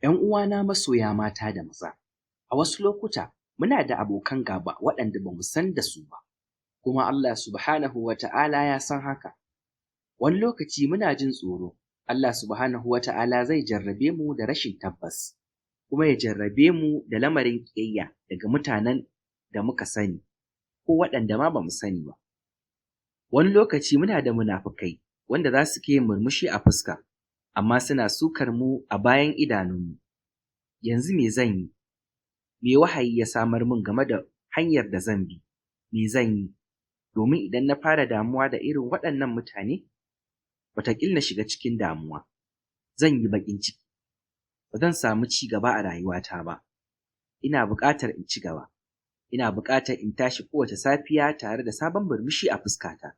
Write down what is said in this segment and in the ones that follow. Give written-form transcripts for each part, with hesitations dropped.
‘Yan uwana masoya mata da maza, a wasu lokuta muna da abokan gaba waɗanda ba mu san da su ba, kuma Allah Subhanahu wa ta'ala ya san haka. Wani lokaci muna jin tsoro, Allah Subhanahu wa ta'ala zai jarrabe mu da rashin tabbas, kuma ya jarrabe mu da lamarin ƙiyayya daga mutanen da muka sani ko waɗanda ma ba mu sani ba. Wani lokaci muna da munafukai wanda za su ke yin murmushi a fuska, amma suna sukar mu a bayan idanunmu. Yanzu me zan yi? Me wahayi ya samar min game da hanyar da zan bi? Me zan yi? Domin idan na fara damuwa da irin waɗannan mutane, wataƙil na shiga cikin damuwa, zan yi baƙin ciki, ba zan samu ci gaba a rayuwata ba. Ina buƙatar in ci gaba, ina buƙatar in tashi kowace safiya tare da sabon murmushi a fuskata.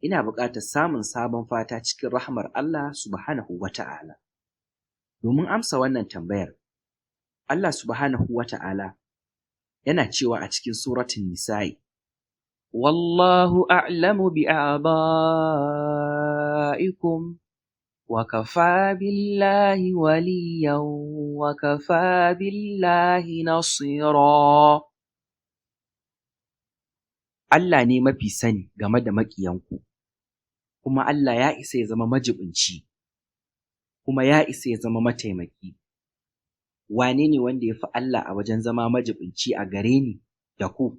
Ina buƙatar samun sabon fata cikin rahmar Allah Subhanahu wa ta'ala. Domin amsa wannan tambayar, Allah Subhanahu wa ta'ala yana cewa a cikin Suratun Nisa'i, Wallahu a'lamu bi a'da'ikum wa kafa billahi waliyan wa kafa billahi nasira. Allah ne mafi sani game da maƙiyanku, kuma Allah ya isa ya zama majibinci, kuma ya isa ya zama mataimaki. Wane ne wanda ya fi Allah a wajen zama majibinci a gare ni da ku?